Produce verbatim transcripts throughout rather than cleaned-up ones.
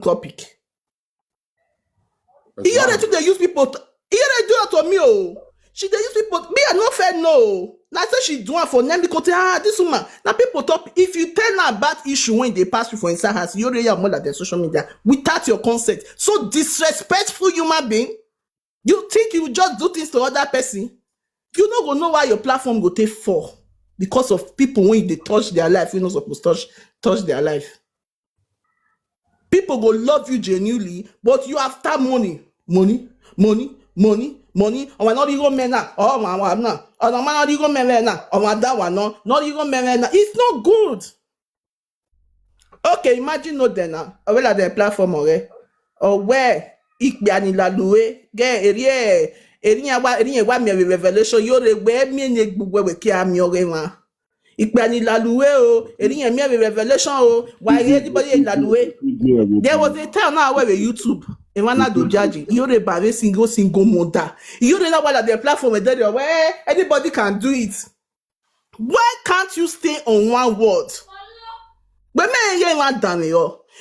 topic. Iyore too dey use people. Iyore do that to me o. She dey use people. Me, I no fair no. Na say she do am for name because, ah, this woman. Na people talk. If you tell her about issue when they pass you for inside house, Iyore ya more than social media without your consent. So disrespectful human being. You think you just do things to other person? You no go know why your platform go take fall because of people when they touch their life, you no suppose touch touch their life. People go love you genuinely, but you after money, money, money, money, money. Ọmọ náà rí gómìnà náà, ọmọ àwọn àmì náà, ọmọ náà rí gómìnà náà, ọmọ àdáwà náà, náà rí gómìnà náà. It's not good. Okay, imagine no then now. Owela the platform already. Or where ikpe ani lalue, ge erie, erie wa, erie wa mi revelation, Iyore we mi ne gbugbo we ki ami ore wa. Ikpe ani lalue o, erie mi revelation o, why anybody lalue? There was a time now where we YouTube, Emana do judge, Iyore bare single, single mother. Iyore na wala the platform, where anybody can do it. Why can't you stay on one word?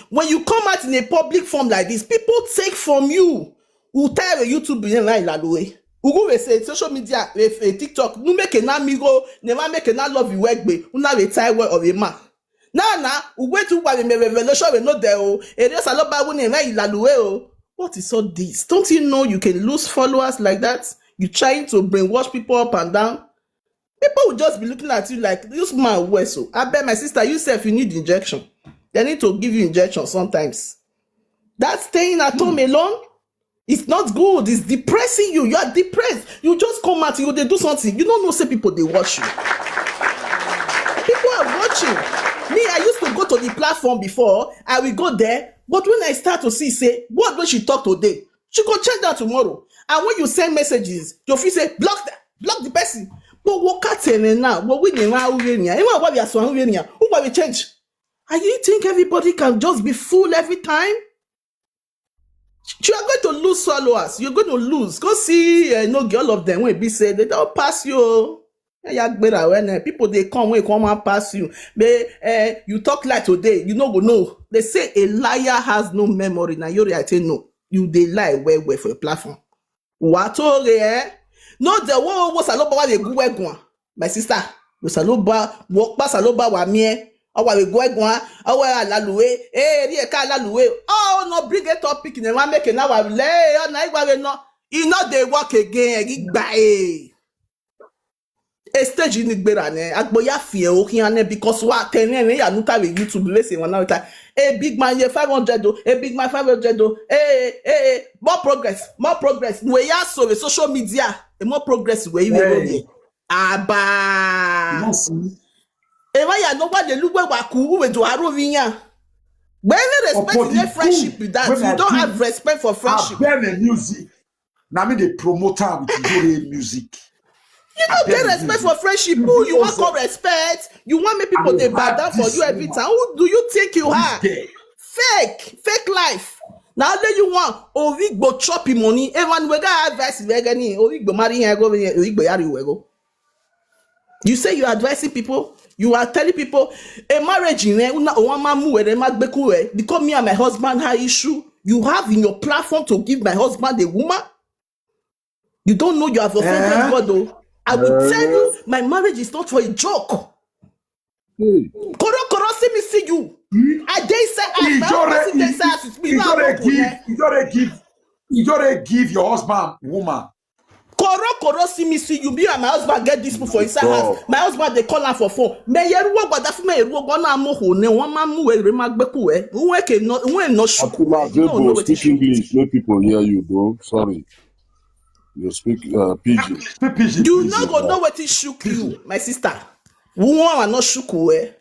When you come out in a public forum like this, people take from you. Who tell you YouTube name na Ilalue? Ugu we say social media, if a TikTok, no make an amigo, never make an love you work be, una we tie well of a man. Now, now, we wait to buy me revelation, we know there, oh, it is a lot by one name na Ilalue, oh. What is all this? Don't you know you can lose followers like that? You trying to brainwash people up and down? People will just be looking at you like, "This man wear so." I bet my sister, you sef, you need injection. They need to give you injection sometimes. That staying at home alone, it's not good. It's depressing you. You are depressed. You just come out, you they do something. You don't know say people they watch you. People are watching. Me, I used to go to the platform before. I will go there. But when I start to see, say, what when she talk today? She go change that tomorrow. And when you send messages, you feel say, "Block the, block the person." But what can tell me now? What we never Who we change? And you think everybody can just be fool every time? You are going to lose followers. You're going to lose. Go see, uh, no, all of them will be said they don't pass you. Yeah, yeah, gbera when, eh, people they come, when come and pass you. They, eh, you talk like today, you no go know. They say a liar has no memory. Now you I say no. You they lie well well for a platform. What, eh? No, the wo wo saloba wa dey gu wegun. My sister, wo saloba wo pa saloba wa mi e. Awa we gu wegun. Awa alalue. Eh, ri e ka alalue. Oh no, bring a topic, ne wa make na wa le. Oh na igwa we no. E no dey work again. Igba e. A stage in Igbera ne. Agbo ya fie o kian ne because wa ten ne ya nuta we YouTube we say one hour. A big man ye five hundred o. A big man five hundred o. Eh, eh, eh. More progress. More progress. We ya so the social media. A more progress we we Hey. Aba. Yes. Ewa ya no wa le lugbe wa ku we do aro vinya. When they respect Opportunity. The friendship with that, When you I don't do have respect for friendship. Abeg the music. Na me dey promote am with Ijore music. You don't Abeg get the respect music. For friendship. You Who you want respect? Come respect? You want make people I dey bow down for you every time. Who do you think you are? Fake, fake life. Now only you want Origbo chop him money. Everyone we got advice we get ni. Origbo marry him go Origbo yari we go. You say you are advising people, you are telling people a marriage in there, una o wan ma mu were ma gbeku were. Because me and my husband had issue. You have in your platform to give my husband a woman. You don't know you have offended Eh? God though. I will Eh? Tell you, my marriage is not for a joke. Hey. Koro koro see me see you. Hmm? I dey say I Ijore, dey say as me. Ijore give, Ijore give, Ijore give your husband woman. Koro koro see me see you. Me and my husband get dispute for inside house. My husband they call her for phone. Me yeru wo gbada fun me yeru wo gbona mo ho ne won ma mu we re ma gbe ku we. Won ke no won no shuku. Akuma Zebo, speak English, make people hear you, bro. Sorry. You speak uh, Pidgin. Speak Pidgin. You no go know wetin shook you, my sister. Who wan no shook we?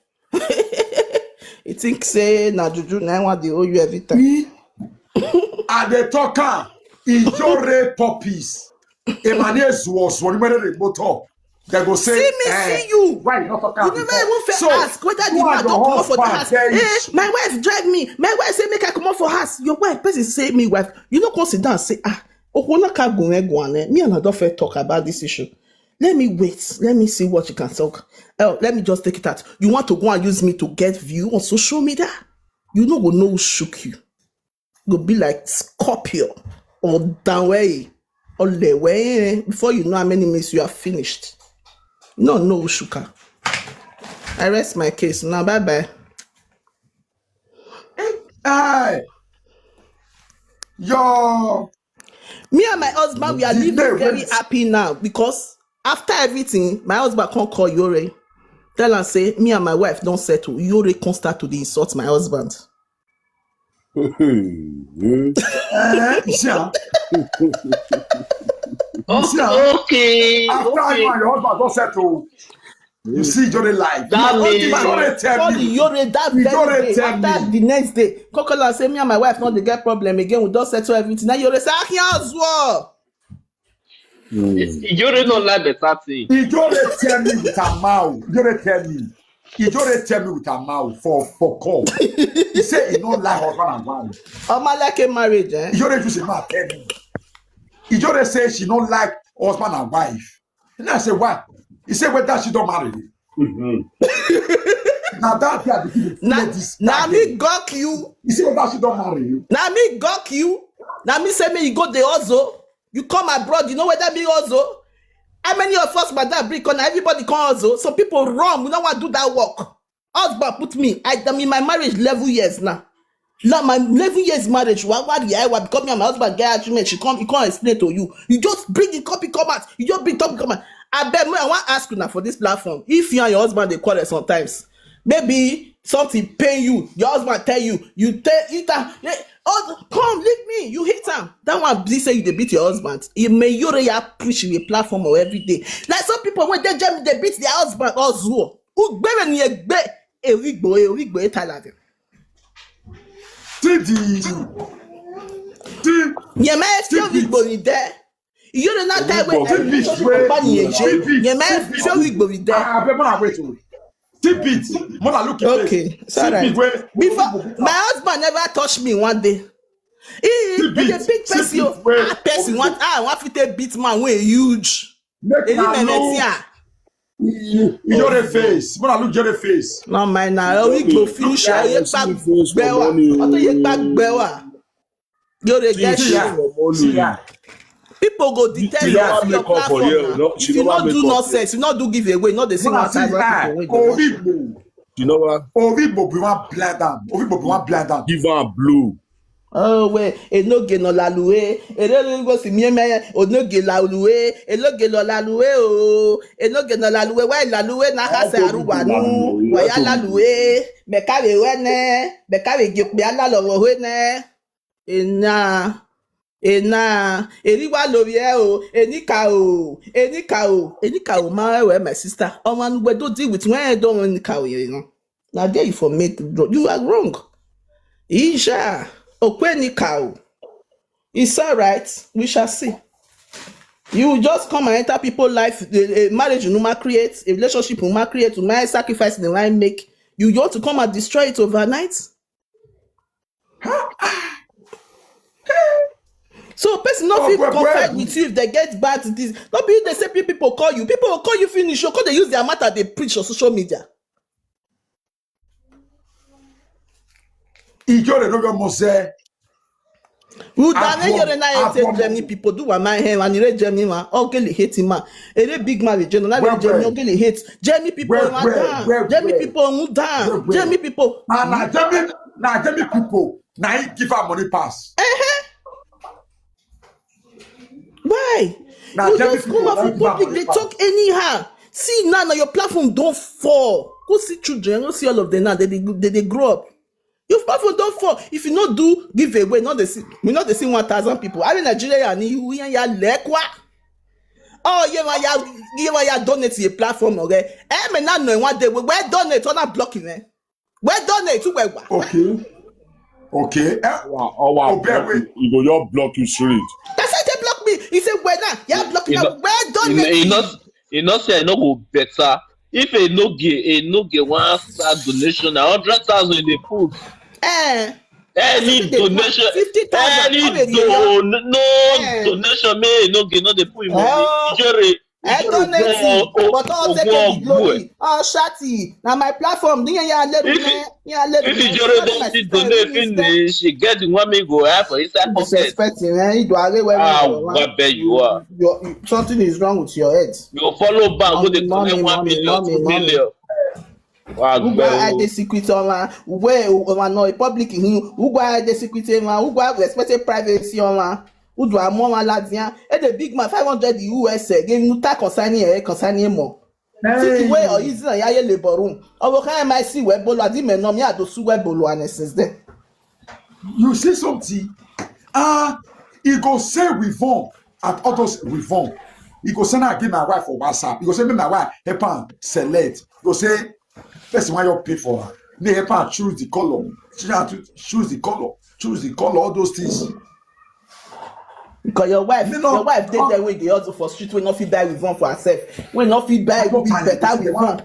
You think say na juju na one dey owe you every time. Me, I dey talk am. Ijore puppies. Emane zuo zuo ni mere motor. They go say, see me, eh, see you. Why you not talk? You never even fair so, ask whether the man don comot for the house. Eh, my wife drive me. My wife say make I comot for house. Your wife, person say me wife. You no come sit down say ah. Okwo na ka gun e gun ane. Me and I don fair talk about this issue. Let me wait. Let me see what you can talk. Oh, let me just take it out. You want to go and use me to get view on social media? You no go know who shook you. go be like scorpion or downway or lewe. Before you know how many minutes you are finished. No, no, Ushuka. I rest my case. Now, bye bye. Hey, yo, Me and my husband, we are the living day very went. Happy now because after everything, my husband can't call Yore. Tell and say, me and my wife don't settle. Yore can't start to dey insult my husband. Eh, you see, ah? You see, ah? Okay, After you okay. and your husband don't settle, you see Ijore life. That Ijore means tell Call the me. Yore that Ijore very day. tell After me. The next day, Kokola say, me and my wife not dey get problem again. We don't settle everything. Now Yore say, "Ah, yeah, as well." Mm. Ijore no like better thing. Ijore tell me with her mouth. Ijore tell me. Ijore tell me with her mouth for, for call. He say he no like husband and wife. Omo like a marriage, eh? Ijore just say, "Ma, tell me." Ijore say she no like husband and wife. And I say, "Why?" He say, "Whether she don't marry." Now that day I begin to Na play this na that me day. gawk you. He say, "Whether she don't marry." Na me gawk you. Na me say me you go the hustle. You come abroad, you know whether me hustle. How many of us, madam, bring on? Everybody come hustle. Some people run. We don't want to do that work. Husband put me. I am in my marriage eleven years now. Now my eleven years marriage. Why, why, why, why? Because me and my husband get argument. She come, he come explain to you. You just bring the copy come out. You just bring topic come out. I bet me, I want to ask you now for this platform. If you and your husband they quarrel sometimes, maybe something pain you. Your husband tell you, you tell it. Eh, oh, come leave me. You hit him. That one be say you dey beat your husband. He may you really preach in a platform or every day. Like some people when they jam, they beat their husband or zuo. Ugbere ni egbe erigbo erigbo etalave. See the, see, Nyeme see fio rigbo it. Ni there. You don't know that way. See this way. Company See eje. this. Nyeme See fio this. rigbo Ni there. Ah, I bet man wait. Oh. See it. Mother look at Okay, this. it's See all right. it where Before my husband never touched me one day. He See is a it. big See person. it where A person want ah want to beat man way huge. make Eli na me low. metia. You your face. Mother look your face. No mind now. We go finish. Ye pa gbewa. Oto ye pa gbewa. You dey get See shit. ya. See ya. People go detest She you never on your make up for platform here. now. No, she If you never not make do up here. Nonsense, you not do giveaway, not the same Mother one see thousand ah. people wey go watch you. Ovibo. You know what? Ovibo be one blind am. Ovibo be one blind am. Give her a blow. Oh, we enoge no lalue. Erere go si mieme onoge lalue. Enoge no lalue o. Enoge no lalue. Why lalue na ha se aruwa nu. Why ya lalue? Mekawe wene. Mekawe gikpe ala lo wo ne. Ena. Ena. Eriwa lo ye o. Enika o. Enika o. Enika o ma we my sister. Omo ngbe do deal with when I don't enika o, you know. Now there you for make you are wrong. Isha, Okweni cow. It's all right. We shall see. You just come and enter people life. A, a marriage you know create, a relationship you know create, you might sacrifice the line make. You want to come and destroy it overnight. So person no fit confide with you if they get bad this. No be they say people call you. People will call you finish. You call they use their matter they preach on social media. Ijore no go mo say. Udane yore na ete Germany people do wa my hand and ire Germany ma ogele hate ma. Ere big man Germany na Germany ogele hate. Germany people ma down. Germany people mu down. Germany people. Na na Germany na Germany people na he give her money pass. Why? You just come out for public, they talk anyhow. See now, now your platform don't fall. Go see children, go see all of them now. They they, they, they grow up. Your platform don't fall. If you not do giveaway, not they see we not they see one thousand people. I mean Nigeria and you we ya lekwa. Oh yeah, why ya yeah why ya donate to your platform, okay? Eh, me not know one day we where donate or not blocking eh. Where donate to where what? Okay. Okay. Eh? Our, our Oh, bear block, you go your block you straight. That's why they block me. He said, where now? Yeah, block You now. know, Where you know, you donate? know, you know, say I no go better. If a no get, a no get one star donation, a hundred thousand in the put. Eh. Any Fifty thousand, donation, fifty thousand, any how many do, no Eh. donation, me no get, no dey put in money. Oh. Ijore, I donate, but all take the glory. Oh, shati. Now my platform. If Ijore don see donate finish, she get the one me go have for inside pocket. Disrespecting, eh? You are away where Ah, what bet you are. Something is wrong with your head. You follow back go dey collect one million, two million. Who go hide the secret online? Where online no public? Who go hide the secret online? Who go respect the privacy online? Who do a more ladian? E dey big man five hundred U S A give you talk concerning eh concerning more. Hey. Wey or easy na yaye labor room. Owo kan M I C we bolo adi me no mi ado su we bolo and since then. You see something? Ah, he go say we won at others we won. He go send her give my wife for WhatsApp. He go say me my wife help am select. He go say person why you pay for her. Me help am choose the color. She have to choose the color. Choose the color. All those things. Because your wife, Me no- your wife dey there wey dey hustle for street wey no fit buy with one for herself, wey no fit buy I don't with find better it. With one.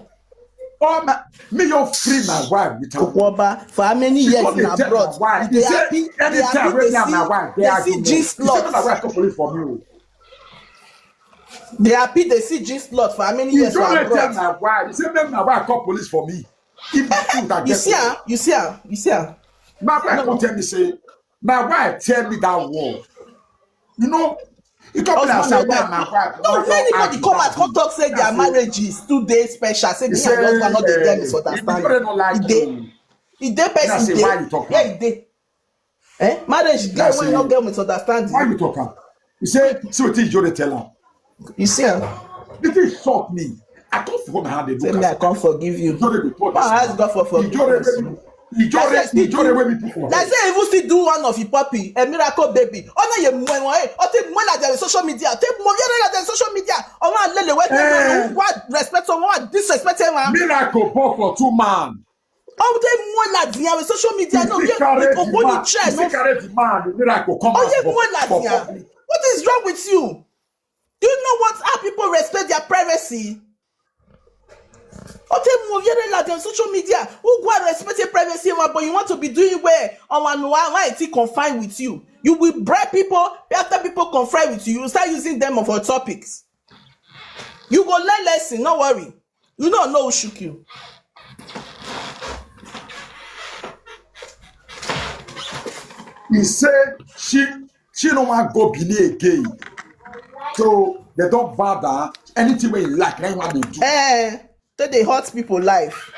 Oh my, me you free my wife with her. Okwuoba for how many She years come dey in tell abroad? My wife. He They say happy, they anytime happy wey they me and my see, wife dey they see argue, G he say slot. Make my wife come police for me. Oh. They happy they see G slot for how many He years in don't dey tell abroad? My wife. He say make my wife come police for me. If I think that You get see her, you see her, you see her. My wife No. Come tell me say, my wife tell me that word. You know, it come be like Husband say and me and wife. My wife. No, don't anybody argue come that out come thing. Talk say their I say, marriage is too day special. Say he me and say, your husband not dey get eh, misunderstanding. If you don't like He dey, you, he dey I person say, dey. Why you talk Where am? He dey? Eh? Marriage dey I wey say, no get misunderstanding. Why you talk am? He say, see wetin Ijore tell am. You see am? The thing shock me. I come for my hand dey Say look me, I am. Come forgive you. Ijore dey talk Come this ask now. God for Ijore forgiveness. Wey be, Ijore, That's why Ijore people wey be people. That's why even still do one of the puppy, a miracle baby. Oh no, you mwen mwen. Oh take mwen like the social media. Take mwen like the social media. Oh man, lele wait. Eh. What respect someone disrespect him. Miracle born for two man. Oh take mwen like the social media. No, you carry the man. Chair, you no. Carry the man. The miracle come Oh out yeah, for, mwen like for the. Public. What is wrong with you? Do you know what how people respect their privacy? Ote mo yere la dem social media. Who go and respect your privacy, man, but you want to be doing where on one why why it confine with you? You will bribe people after people confine with you. You start using them for topics. You go learn lesson, no worry. You don't know who shook you. He said she She no wan go Benin again. So they don't bother. Anything wey you like, na him wan dey do. Eh, so they hurt people life.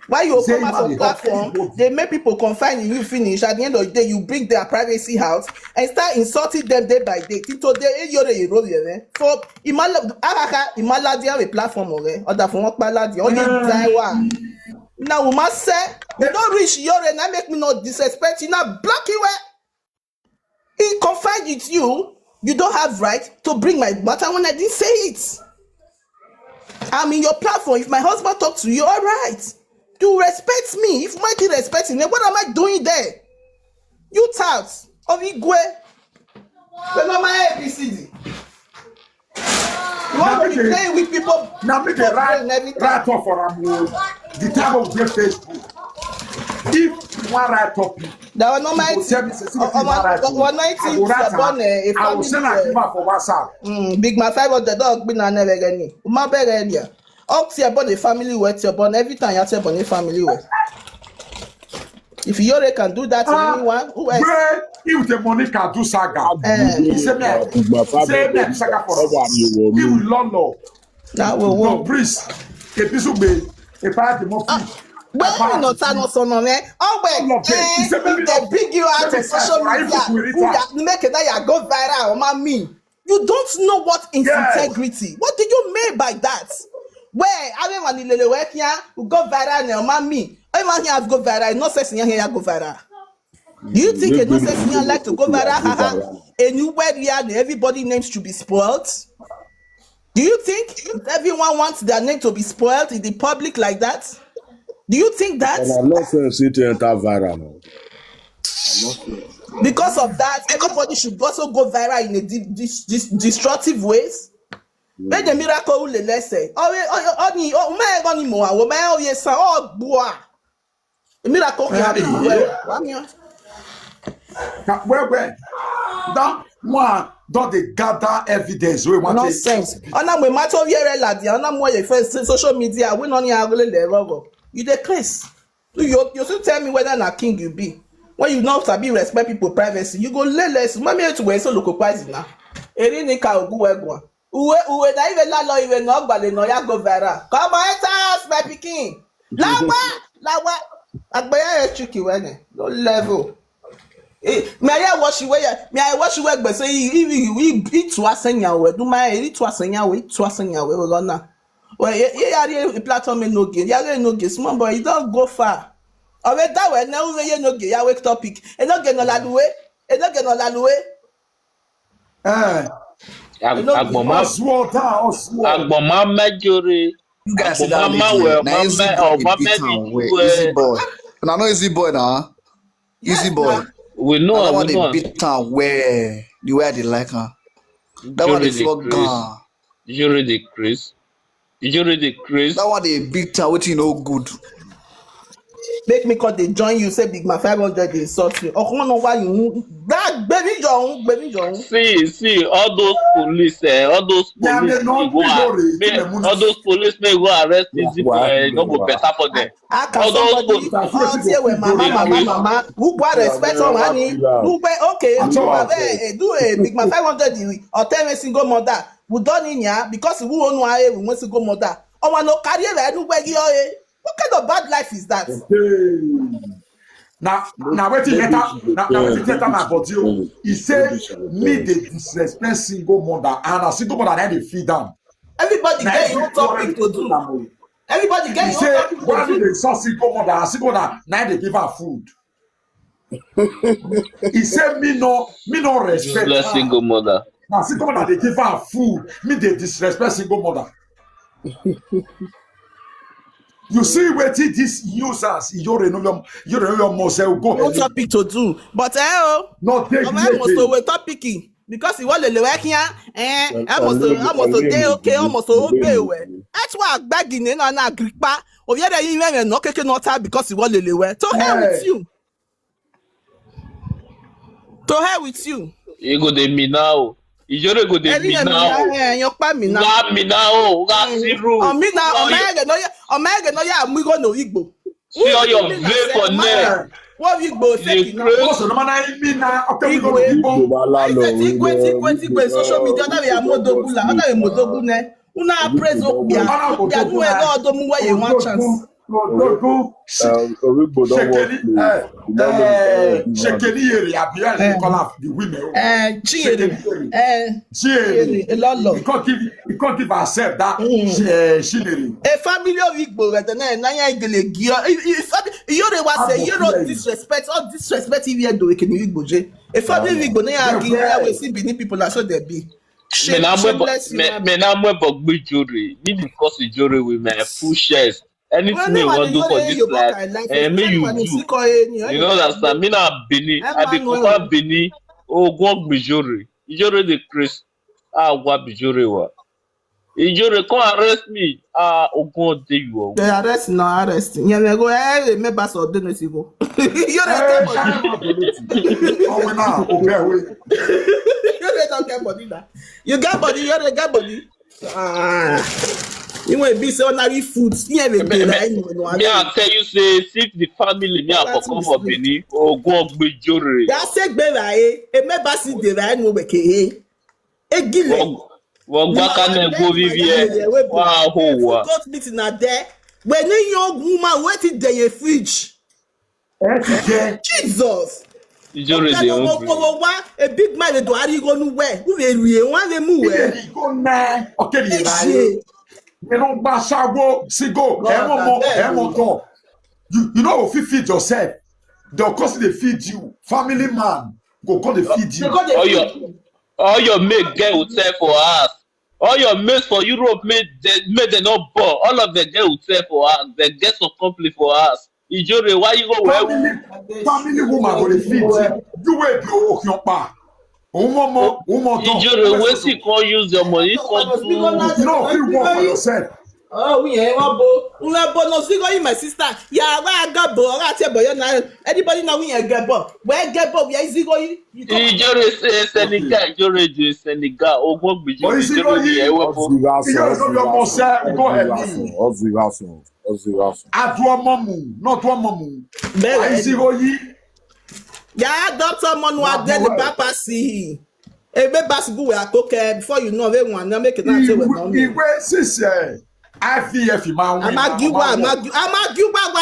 Why you Say come out man for dey hurt platform? People. They make people confine in you finish. At the end of the day, you bring their privacy out and start insulting them day by day. Till today, eh, you're a role, eh? For Imala, Ahaka, Imala, they have a platform, okay? Or that for what Imala, they only Eh. die one. Now, we must say, you don't reach your end. I make me not disrespect you. Now, block you, eh? He confide with you. You don't have right to bring my matter when I didn't say it. I'm in your platform. If my husband talk to you, all right. You respect me. If my thing respect me, what am I doing there? You tout of Igwe. Remember my A B C D. You want to be playing with people. Now make a right, right up for am. The time of get Facebook. If you want right up, that one no you go tell me say see wetin you want right up. I go write am. I go send am give am for WhatsApp. Mm, big man five hundred dog be na never get me. Uma beg earlier. Ox your body family wet your body every time you tell body family wet. If Iyore can do that to anyone, who else? Wey if the money can do saga, he say me, say me I do saga for am. He will lolo. That will work. No priest, a piece of me, a part the more fish. Why you not tell us on eh? Oh wait, all of them. He say maybe they bring you out of social media. Who that make it that you go viral, man me. You don't know what is integrity. What do you mean by that? Where everyone in Lele work here, we go viral now, mommy. Everyone here have go viral. No sense in here go viral. Do you think a no sense in here like to go viral? Haha. And you where we are, everybody names should be spoiled. Do you think everyone wants their name to be spoiled in the public like that? Do you think that? And I'm not saying it enter viral. Because of that, everybody should also go viral in a di- dis- dis- destructive ways. Make the miracle will less say. Oh, oh, oh, ni oh, my God, ni mo, oh, my oh, yes, oh, boy. A miracle can happen. Well, well, well. Don't One don dey gather evidence wey wan take. Nonsense. Ona mwe mato yere la dia. Ona mwe ye first social media. We no ni agule le rogo. You dey craze. You you should tell me whether na king you be. When you no sabi respect people privacy, you go lay less. Mami etu we so loko pazi na. Eri ni ka ogu we gwa. Uwe uwe na ive la lo ive no gbale no ya go viral. Come on, enter house, my pikin. Lawa, lawa. Agbeya e chuki wene. No level. Eh, me I wash away. Me I wash away. But say he he he he to asenya we. Do my he to asenya we. To asenya we. We gonna. Well, yeah, yeah, yeah, the platform no gain. Yeah, no gain. Small boy, you don't go far. Ove that way now we no gain. Yeah, wake topic. E no gain no ladue. E no gain no ladue. Eh, agbọ̀nmá Oswald, ah, Oswald. Agbọ̀nmá mẹ́jọre. You guys see that lady? Na easy boy dey beat am well. Easy boy. Una know easy boy na. Easy boy. We know Na that am, one we know dey am. Beat am well. The way I dey like am. That one Ijore dey dey flog craze. down. Ijore dey craze. Ijore dey craze. That one dey beat am wetin no good. Make me call dey join you say big man five hundred dey insult you. Ọkùnrin náà wá yìí ń gbá gbẹ̀mí jọ̀hún gbẹ̀mí jọ̀hún. See, see, all those police, eh, all those Yeah, police they no may go be ar- worried. may, They must- all those police may go arrest Yeah, easy why boy, you no go know better for them. Aka All those somebody people- oh tie we mama mama mama who go respect someone ni who go okay At who all. have eh, do a big man five hundred or ten wey single mother we don in ya because who onu aye we wan single mother ọmọ no carry ewe ẹnu gbẹgi ọye what kind of bad life is that. Hey. Na na wetin enter na na wetin enter my body o. E say me dey disrespect single mother and na single mother na dey feed am. Everybody get your own topic to do. Everybody get your own topic to do. He say why me dey insult single mother and single mother na dey give her food. He say me no me no respect Useless her. Single mother. Na single mother dey give her food, me dey disrespect single mother. You see wetin this users Ijore no your Ijore no your mose go. No topic to do, but eh o. No take ọmọ ẹ mọ̀ sọ wẹ̀ tọ́pìkì because ìwọ lè lè wẹ́ kíá ẹ ẹ mọ̀ sọ ẹ mọ̀ sọ dé ókè ọmọ sọ ó gbé wẹ̀ ẹ tí wàá gbági nínú àná àgírípá òbí ẹ̀rẹ̀ yín rẹ̀ náà kékeré náà tá because ìwọ lè lè wẹ̀ to hell with you. To hell with you. You go dey me now. Ijore go dey me now. Ẹ̀yàn pa mi náà. Nga me now. Nga siru. Ọmọ ẹ̀gẹ̀ náà yà ọmọ ẹ̀gẹ̀ náà yà mú ìgò náà ìgbò. See all your vein for neck. Wọ́n fi gbò sẹ́kì náà. Dey craze. Wọ́n sọ lọ́mọ náà yín mí náà ọkẹ́ mi kò ní bọ́. Ìgbò bá lálọ́ Igwe igwe igwe igwe social media ọ̀nà rẹ̀ mọ̀dọ́gùn là ọ̀nà rẹ̀ mọ̀dọ́gùn nẹ. Una praise okpia. Okpia nu ẹ̀ náà ọdún mú wẹ̀yẹ̀ one chance. Um, Origbo don work Shekeni play. eh You don know eh the Shekeni yeri abi as they call am the women. Eh Chinyere. Eh Chinyere. Elolo. He can't give he can't give herself that eh Chinyere. A family of Igbo were the nine nine Igele Gio. Iyore was say Iyore disrespect all disrespect if you do Ekene Igbo je. A family of Igbo na ya gi ya we see Benin people na so they be. Me na mwe bo- me me na mwe bogbi jore. Me because jore with my full shares. Anything you want do for this life, eh, me you do. You know that me na Benin. I be kufa Benin. Ogun ogbi jore. Ijore dey craze. Ah, wa be jore wa. Ijore come arrest me. Ah, Ogun dey you. They arrest no arrest. Yeah, me go eh me bass or dey no go. You dey get body. Oh, we now obey we. You dey don get body na. You get body, you dey get body. Ah. You wey be say ordinary food. Me I tell you say if the family me I for come for Benin, Ogun ogbi jore. Ya se gbe ra e, e me ba si de ra e no be ke e. Egile. Wọ́n gbá kánú ẹ̀gbọ́n bíbí ẹ̀ wá hó wá. Goat meat na there. When you young woman wetin dey your fridge. Jesus. Ijore dey hungry. Okporo wa a big man dey do arigo nu well. Who dey rie wan dey move well. Ijore go na okeri rai. You no gba shago sigo. Emo mo emo to. You you no go fit feed yourself. Dem go still dey feed you. Family man go come dey feed you. All your all your mate get hotel for house. All your mates for Europe make dem make dem no ball. All of them get hotel for house. Dem get some company for house. Ijore, why you go wear? Family family woman go dey feed you. You wey be owo kiyan pa. Òun mọ mọ òun mọ tán. Ijore, wetin you come use your money come do? You no fit work for yourself. Oh, we ain't one bo. Una bo no zigo yi, my sister. Yeah, where I got bo? I tell boy na. Anybody now we ain't get bo. Where get bo? We ain't zigo yi. You talk. Ijore say Senegal, Ijore je Senegal. Ogun gbiji But you see, Ijore you- ni ewe bo. Ìjọ ìjọba ọmọ ṣẹ́, ìjọ ẹ̀mí. Ọ̀zìrasùn, ọ̀zìrasùn. Adu ọmọ mu, not ọmọ mu. Bẹ́ẹ̀ ni. Àìsíro yìí. Yeah, doctor Monu Wà Adele bọ̀ ẹ̀. Bapasi. Ebe bas bu we akoke before you know we wan na make na say we Ìwé don. ìwé ṣíṣe I V F máa ń wí. Amagiwa, amagi, amagiwa wa.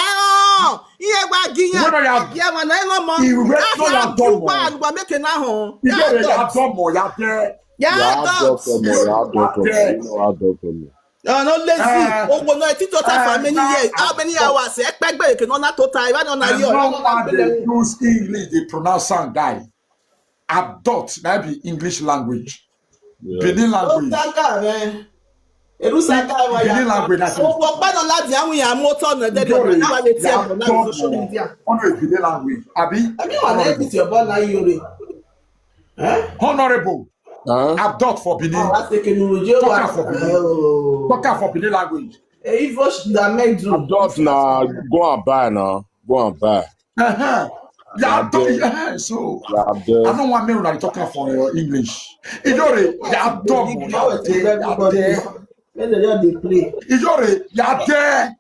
Oh, iye wa giyan. Wọ́n náà yà Yeah, wa na ino mo. Ìwé Afi tó yà agiwa dọ́mọ̀. wa make na hon. Ìjọ rẹ̀ yà dọ́mọ̀ yà dẹ́. Yeah, Yà á doc. dọ́tọ̀ mọ̀, yà á dọ́tọ̀ mọ̀, inú wa dọ́tọ̀ mọ̀. Oh, no lazy. Eh, Oh, no, it's total for eh, many na- years. How many hours? Ekpegbe ke no na total. Even on a I year. know how they use English, they pronounce sound die. Abdot, that be English language. Yeah. Benin Oh, language. Saka, man. Eru Saka wa Benin ya. language, that is. Oh, what bad on that? How we are more turn the dead. Ìjọ rẹ̀ What they yà tell on social dọ́mọ̀. media. Ọ̀nà ìbílẹ̀ language. Àbí? I mean, what is your ball like you? Eh? Honorable. Huh? Abdot for Benin. That's the technology. Talk am for Benin. Oh. Talk am for Benin language. Hey, Vosh, that make do. Adult na go and buy now. Go and buy. Uh-huh. Yeah, Abeg. uh-huh. So Yeah, I abeg. don't want me to talk am for your English. Ìjọ rẹ̀ yà dọ́mọ̀ yà dẹ́ yà dẹ́. Let them just dey play. Ìjọ rẹ̀ yà dẹ́.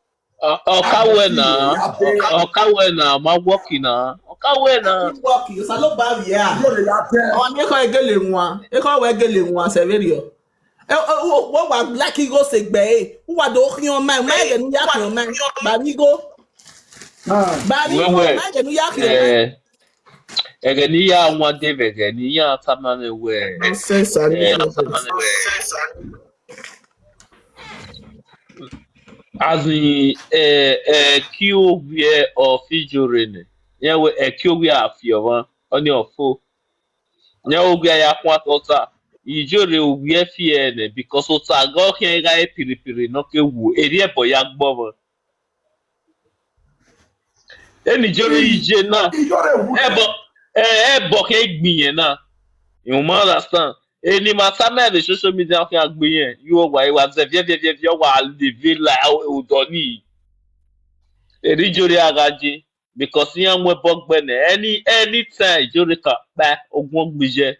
Okawe na. Yà dẹ́. Okawe na. Ma work na. Okawe na. Keep working. It's a lot bad, yeah. Ìjọ rẹ̀ yà dẹ́. Ọ ní kọ́ egele nwa. Ẹ kọ́ wọ egele nwa, Severio. Ẹ, ẹ, wọ, wọ wa like go se gbe e. Wọ wa do kí ọmọ ẹ, má yẹ nu ya kí ọmọ ẹ. Bàbí go. Ah. Bàbí go, Wewe. má yẹ nu ya kí ọmọ ẹ. Eh, ege ni ya nwa de vege ni ya tamane we. Nonsense, I Eh, mean, nonsense. As in, eh, eh, ki ogwe of Ijore ne. Yeah, we, eh, ki ogwe afi ovan. Oni ofo. Yeah, ogwe ya kwa tota. Ijore ogwe fi ene because ota go ken ga e piripiri no ke wu. Eri ebo ya gbo vo. Eni Ijore ije na. Ìjọ rẹ̀ wù. Ebo, eh, ebo ke gbin yen na. You ma understand? Eni ma sa me the social media ke gbin yen. You wa wa ze vie vie vie vie wa le vie la o do ni. Eni Ijore agaje because yan we bogbe ne. Any anytime Ijore ka pa ogun gbije.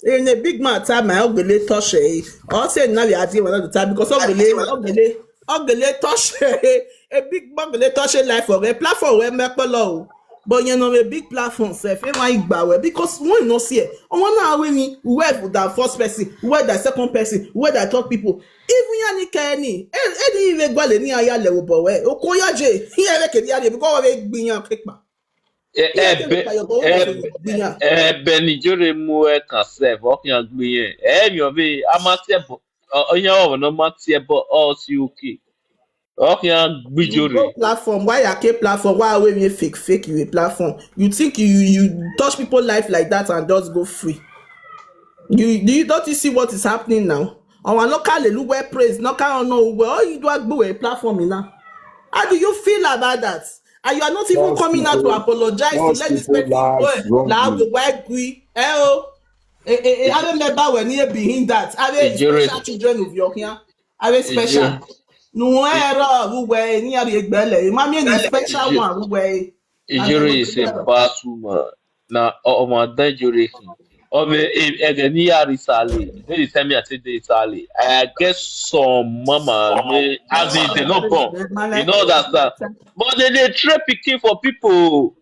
In a big man time, my ogele touch eh. All say now we are dealing with the time because ogele, ogele, ogele touch eh. A big ogele touch eh life for a platform where me polo. But you know a big platform self. E why gba we because when you no see it, on one hour we where that first person, where that second person, where that third people. Even yani keni, any even gwale ni aya lewo bowe. Okoya je, here we can yale because we gbiyan kepa. Eh, eh, be, eh, eh, be ni Ijore mu e kan self, o kan gbin yen. Eh, mi o be, a ma tie bo, o yan o no ma tie bo, o si okay. O kan gbin Ijore. Platform, why I keep platform, why we me fake fake you a platform. You think you you touch people life like that and just go free. You do you don't you see what is happening now? Our local Lelu where praise, no can no where all you do a platform in now. How do you feel about that? And you are not even coming out to apologize to let this person go. La we why we eh oh eh eh eh. I don't remember when you behind that. I have special children of your here. I have special. No error who were any other egbele. Mami any special one who were. Ijore is a bad woman. Na o ma dan Ijore hin. O me e e ni ya ri sale. They dey tell me I say dey sale. I get some mama me as in they no born. You know that stuff. But they dey train pikin for people.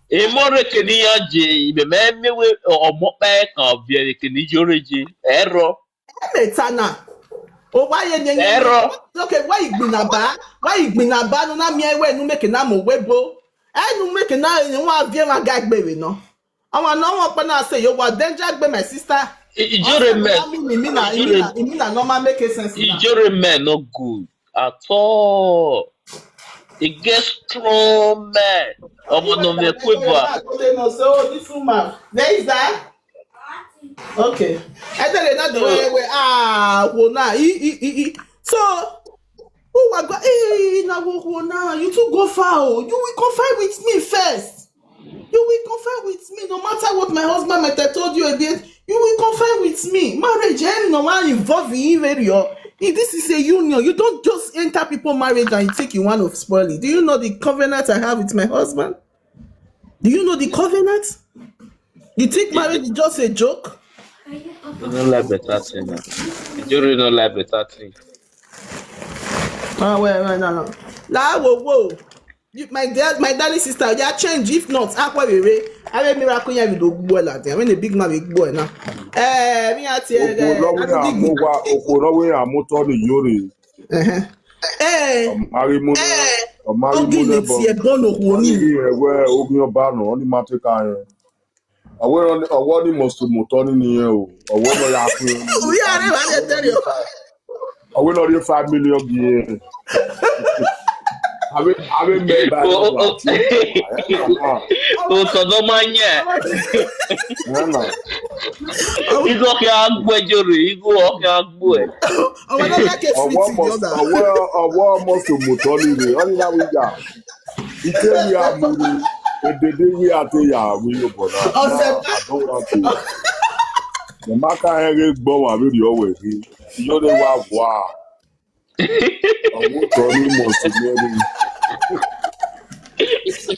E mo re ke ni ya je ibe me me we o mo pe kan bi re ke ni Ijore je. Error. Metana. O why you Error. Okay, why you been about? Why you been about? No na me we no make na mo we bo. I no make na you want be my guy baby no. I want no one pa na say you wa danger be my sister. Ijore men. Imina imina imina no ma make sense. Ijore men no good at all. E get strong men. Omo no me quiver. So this woman, there is that. Okay. I tell you not the way we ah wo na e e e e. So who wa go eh na wo wo na you too go far oh. You will confide with me first. You will confide with me no matter what my husband might have told you again. You will confide with me. Marriage eh no one involve in very oh. If this is a union, you don't just enter people marriage and you think you want to spoil it. Do you know the covenant I have with my husband? Do you know the covenant? You think marriage is just a joke? You don't like better thing. Ijore don't like better thing. Ah, wait, wait, no, no. La, whoa, whoa. You, my dear, my darling sister, they are change. If not, akwa rere. I will miracle you with the boy like that. When the big man with boy now. Eh, me at here. Okoro we are more, okoro we are more to the Ijore. Eh, Omari mo, omari mo Ogini le bo. Ti Ebono Woni. Ewe ogun oba no, oni ma te ka yen. Awe oni, awe oni must mo to ni niyen o. Awe no ya fun. We are never there tell you. Awe no dey five million gi. Awe, awe me ba. O, o, o. O, to no manye. Na na. Igo ke agbo Ijore, igo ke agbo e. Our another case Awa fits in the must, other. awa, awa must mo to ni re. Oni na we ya. Ite we are muru. Edede we are te ya we yo bona. Ose- I don't want to. The maka ere gbo wa we yo we ri. Yo de wa wa. Awo to ni mo si mo ni.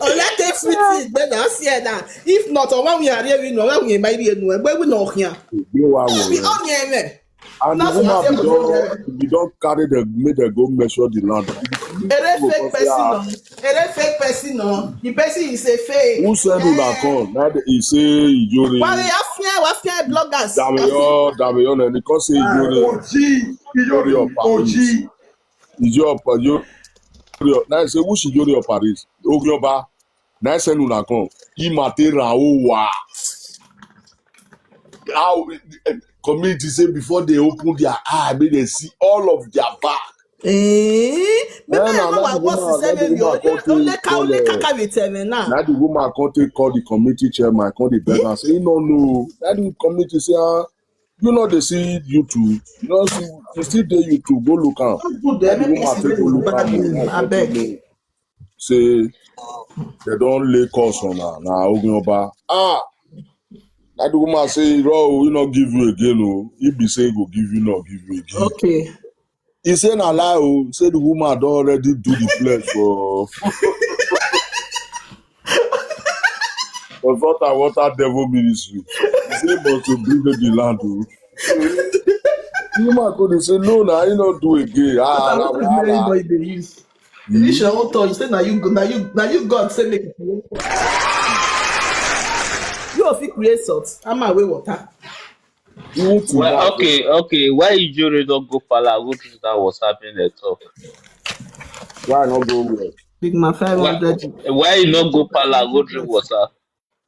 Olete fiti gbe na si e na. If not, o wa we are here, we no, we might be no, we we no here. Gbe wa wo. Be on here. And the That's woman what be I'm don, be don carry them, make them go measure the land. Ere fake person, no. Ere fake person, no. The person is a fake. Who send una come? That is say Ijore. Why we have fear, we have fear bloggers. Dameyo, Dameyo, na because say Ijore. Oji, Ijore, Oji. Ijore, Ijore. Now say who should Ijore of Paris? Ogioba. Now send una come. Imate Raowa. How, eh, community say before they open their eye, make they see all of their back. Eh? Yeah, Maybe na, I na was the woman, what na the seven woman year. come take Only ka, call only her. Kaka with seven now. Now the woman come take call the community chairman, come the beg am say, no, no. Now the community say, ah, you know they see YouTube. You know see, you still dey YouTube. Go look am. Don't put them. That the woman take go look am. I beg. Say they don't lay curse on her. Na Ogioba. Ah, that the woman say, oh, we not give you again. Oh, he be say go give you, not give you again. Okay. He say na lie. Oh, say the woman don already do the pledge for for salt and water devil ministry. He say must to bring the land. Oh, the woman go dey say no, na he not do again. Ah, na wahala. This your own turn. You say now you go, now you, now you God say make it. You fit create salt. I'm away water. Even to Well, that, okay, okay. Why Ijore don't go Pala go drink that water? Been the talk. Why not go well? Big man, Why, five hundred. Why you not go Pala go drink water?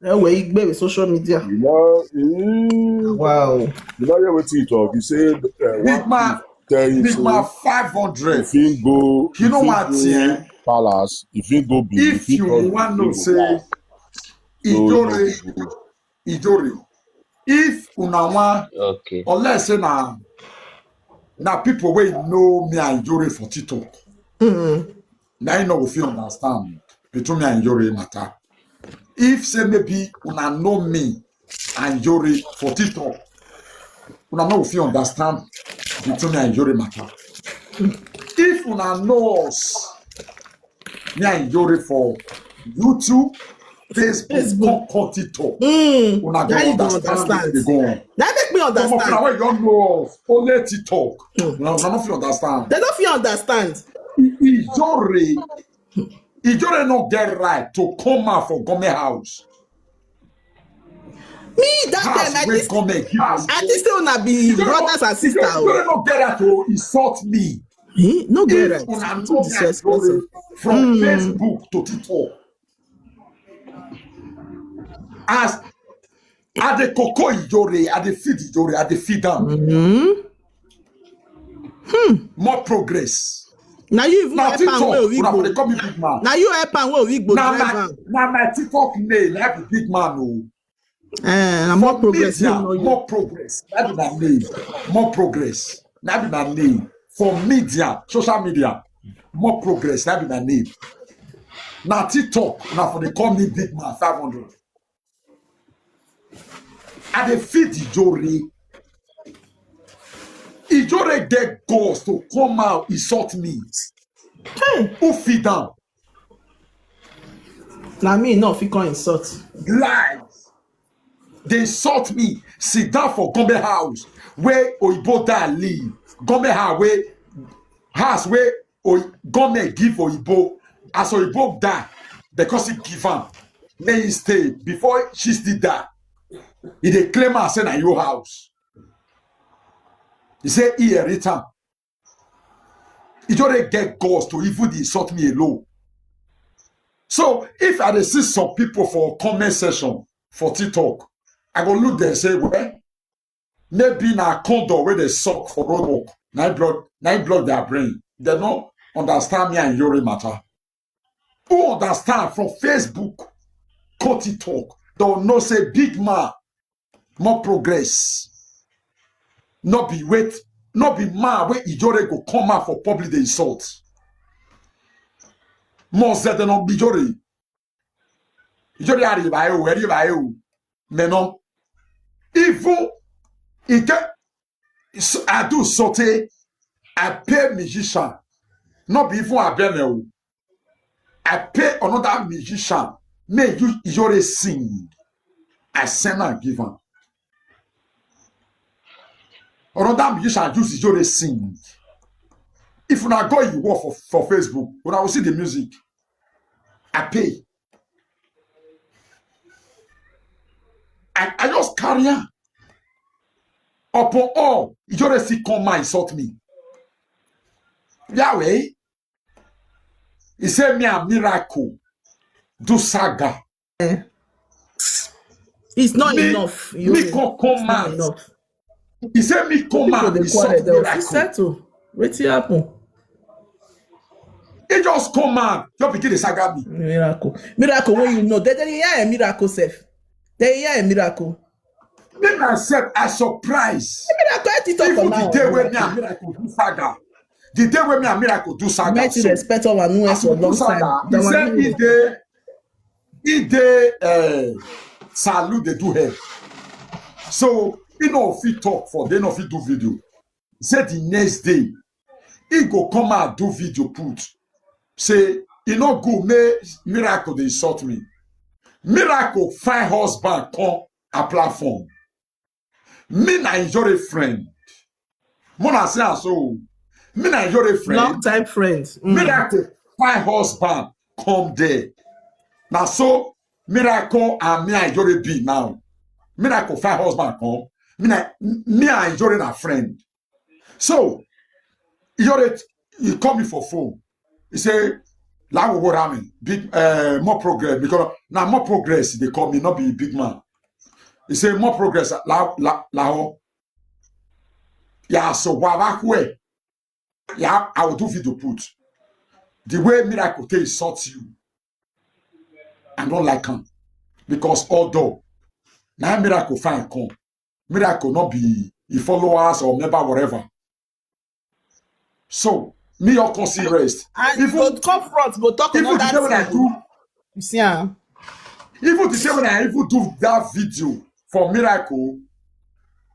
Eh, where you be with social media? You know, eh, Wow. you know what he talk. He said, uh, Big man, tell you big man, say, five hundred. if he go, You know if he what, go yeah? Palace, if he go be, If you want to say Ijore, Ijore, if una wan, Okay. Unless say na, na people wey know me and Ijore for TikTok, na you no go fit understand between me and Ijore matter. If say maybe una know me and Ijore for TikTok, una no go fit understand between me and Ijore matter. If una know us, me and Ijore for YouTube, Facebook, Facebook. Come, come TikTok. Mm. Una go Now you go understand understand. wetin dey go on. That make me Some of una understand. wey don know us, only TikTok. Una, una no fit understand. They don't feel understand. I- Ijore, Ijore no get right to come out for government house. Me that House time, I wey think, government give am. I think say una be Ijore no, brothers and sisters. Ijore no get right to insult me. Eh? No get If right. una Too know me and disrespectful. Ijore from Facebook to TikTok, as I dey cocoa Ijore, I dey feed Ijore, I dey feed am. Mm-hmm. More progress. Now you even Na help am TikTok, wey una for dey Igbo. call me big man. Now you help am wey Igbo Na drive my, am. na my TikTok name, na be big man o. Eh, na more progress. Media, No, no, you. More progress. That be my name. More progress. That be my name. For media, social media, more progress. That be my name. Na TikTok, una for dey call me big man five hundred. I dey feed Ijore. Ijore get guts to come out insult me. Who feed am? Na me no fit come insult. Lies. Dey insult me. Sit down for Gombe house wey Oyibo die live. Gombe house wey house wey Oy- Gombe give Oyibo. As Oyibo die, because he give am, make he stay. Before she still die, he dey claim am say na your house. He say he inherit am. Ijore get guts to even dey insult me alone. So if I dey see some people for comment section for TikTok, I go look dem say, well, maybe na condom wey dey suck for road work, na im block, na im block their brain. Dem no understand me and Ijore matter. Who understand from Facebook, come TikTok, dem know say big man, more progress. No be wait, no be man wey Ijore go come out for public dey insult. Mo zede no be Ijore. Ijore ari ba o, ari ba o. Me no. Even e get so I do sote, I pay musician. No be even abeme o. I pay another musician. Make you Ijore sing. I send am give am. Another musician use Ijore sing. If una go you work for, for Facebook, una will see the music. I pay. I, I just carry am. Upon all, Ijore still come and insult me. Yahweh, he say me and Miracle do saga. It's not me, enough. You me know, come come out. He say me come out. He say Miracle. Settle. Wetin happen? He just come out. Just begin the saga me. Miracle. Miracle when you know. They, they hear a miracle self. They hear a miracle. Me myself, I surprise. Miracle, I talk. Even the day when me and Miracle do saga. The day when me and Miracle do saga. Met so, respect all and know us for a long time. He said he dey, he dey uh, salute dey do hair. So he no fit talk for, they no fit do video. He said the next day, he go come out do video put. Say, e no good make Miracle dey insult me. Miracle find husband come a platform. Me na Ijore friend. Mona say so. Me na Ijore friend. Long time friends. Mm. Miracle find husband come there. Now so Miracle and me and Ijore be now. Miracle find husband come. Me na me and Ijore na friend. So Ijore he call me for phone. He say, Lawo Rami, big uh, more progress because now more progress they call me, not be big man. He say more progress la la la. Yeah, so why yeah, I will do video put. The way Miracle take insult you, I don't like him. Because although now Miracle fine come, Miracle not be he followers or member whatever. So me your consider rest. And even go come front, go talk even the day when I do, you see, uh, even the day when I even do that video for Miracle,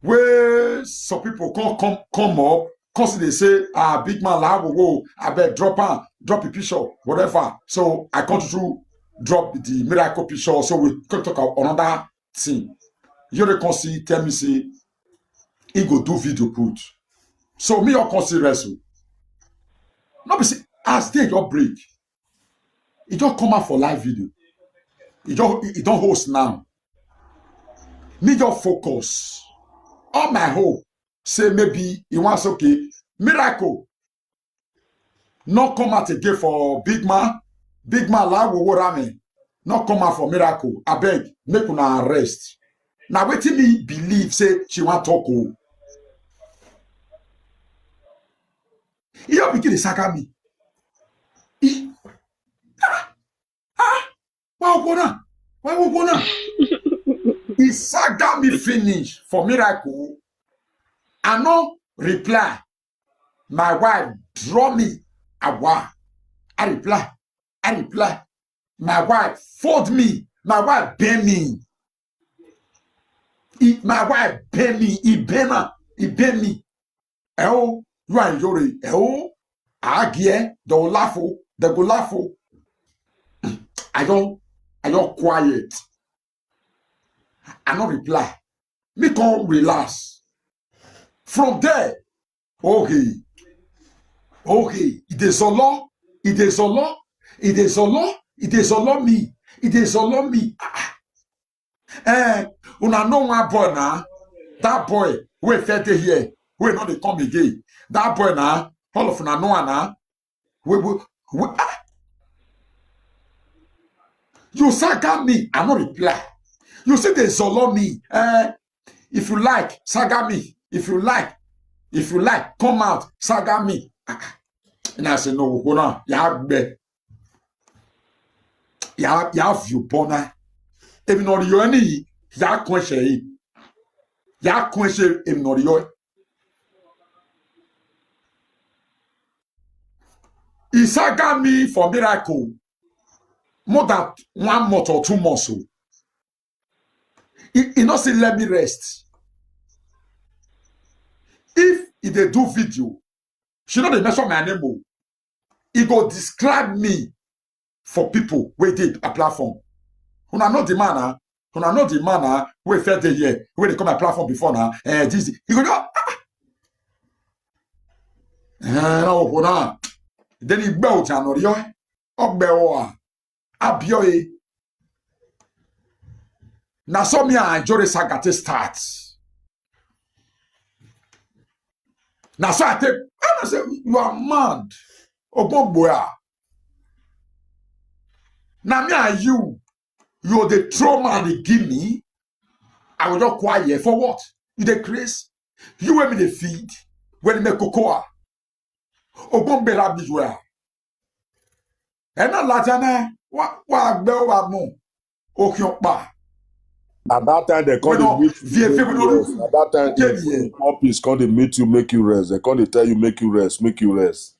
where some people come come come up, cause they say, ah, big man, la wo, I bet drop her, drop a picture, whatever. So I come to drop the Miracle picture, so we can talk about another thing. You dey come see tell me say he go do video put. So me your consider rest. No be say as day your break, he just come out for live video. He just he don't host now. Me just focus. All my hope say maybe he wants okay. Miracle. No come out again for big man. Big man la wo rami. No come out for Miracle. I beg, make una rest. Now wetin me believe say she want talk o. He just begin to saga me. He, ah, ah, why you gonna? Why you gonna? He saga me finish for Miracle. I no reply. My wife draw me awa. I reply. I reply. My wife fold me. My wife bend me. He, my wife bend me. He bend her. He bend me. Eh oh, you and Iyore, eh oh, I hear, they will laugh oh, they go laugh oh. I don, I don quiet. I no reply. Me come relax. From there, okay, okay, e dey zolo, e dey zolo, e dey zolo, e dey zolo me, e dey zolo me. Ah, ah. Eh, una know one boy na? That boy wey first dey here, wey no dey come again. That boy na, all of una know am na? We, we, we, ah! You saga me, I no reply. You see, they zolo me. Eh, if you like, saga me. If you like, if you like, come out, saga me. Ah, ah. And I say, no, we go now. Yagbe. Ya, ya view bona. If not your any, ya question. Ya question, if not your. He saga me for miracle more than one month or two months. So he, he not say let me rest. If he dey do video, she no dey mention my name. Oh, he go describe me for people wey dey a platform. Una know the man, ah? Una know the man, ah? Wey first dey here, wey dey come my platform before now. Eh, this, he go just, ah, ah. Eh, no, una. Then he bow down, or you, up there, or abioe. Na so me and Iyore saga take start. Na so I take, and I say, you are mad. Ogbonboya. Na me and you, you dey throw man dey give me. I will just quiet for what? You dey craze? You wey me dey feed, wey me cocoa. Ogbonboya be well. And not Lajana, what, what, what, what, okay, pa. At that time, they call Well, the meet the you, make people you don't rest. At that time, Tell the me. Poppies call the meet you, make you rest. They call they tell you, make you rest, make you rest.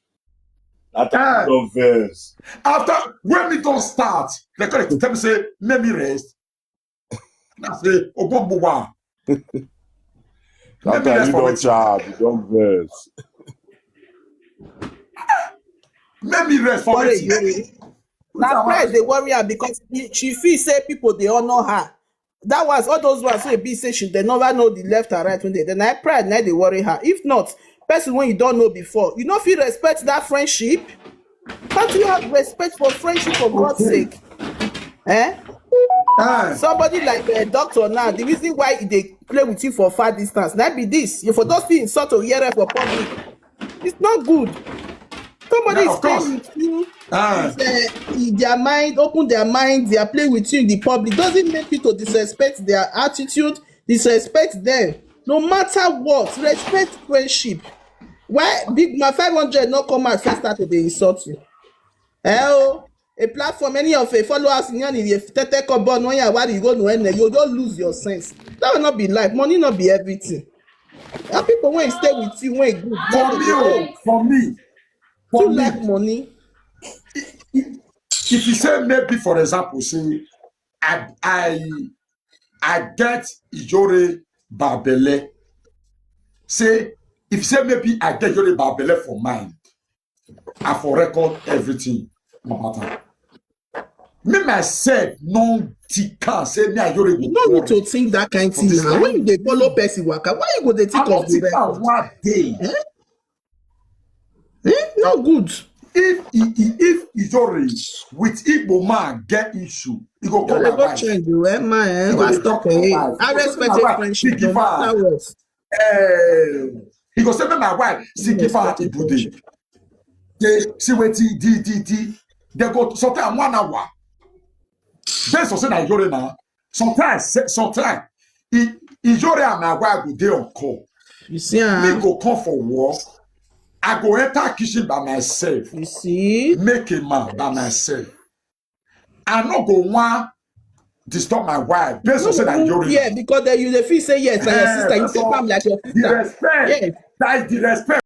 That time, Ah. you don't verse. After when me don't start, they call it tell me say, make me rest. And I say, Ogbonboya. That Make me time, rest you for don't wetin? Charge, you don't verse. Make me rest for Worry wetin? you. Na pride dey worry her because she feel say people dey honor her. That was all those ones wey be say she dey never know the left and right when they. Then na pride na dey worry her. If not, person when you don't know before, you no fit respect that friendship. Can't you have respect for friendship for God's sake? Eh? Ah, Somebody like a doctor now, the reason why they play with you for far distance, that be this. You for those things sort of hear for public. It's not good. Somebody Yeah, is of course. playing with you. Ah. Is, uh, in their mind, open their mind. They are playing with you in the public. Doesn't make you to disrespect their attitude, disrespect them. No matter what, respect friendship. Why big man five hundred not come out first start to dey insult you? Hell, a platform, any of a followers in any tete kobo no ya why you go no end, you don't lose your sense. That will not be life. Money not be everything. And people when stay with you, when good. For me, oh, for me, for Too me, like money. If you say maybe, for example, say I I I get Iyore Babele. Say if you say maybe I get Iyore Babele for mind, I for record everything about am. Me myself no think am say me and Iyore You go no need quarrel. To think that kind For thing this now. life. When you dey follow person waka, why you go dey I think don't of the think am record? One day. Eh? Eh? No good. If he, he, if Iyore with Igbo man get issue, he go call They my go wife. Change the way man. Eh? He go What's dey talk talking? to Eh? my wife. I He go say respect my your wife, friendship he give no her. matter what. Eh, he go say make my wife, she You give her respect your ibude. friendship. They see wetin the the the they go sometimes one hour. Based on say na Iyore na. Sometimes, sometimes, I, Iyore and my wife go dey on call. You see, Me ah, go come for work. I go enter kitchen by myself. You see, Make a man by myself. I no go wan disturb my wife. Based on say na Iyore. Yeah, because then you dey feel say yes, na your Eh, sister. You that's take all. Am like your The sister. Respect. Yes. That is the respect.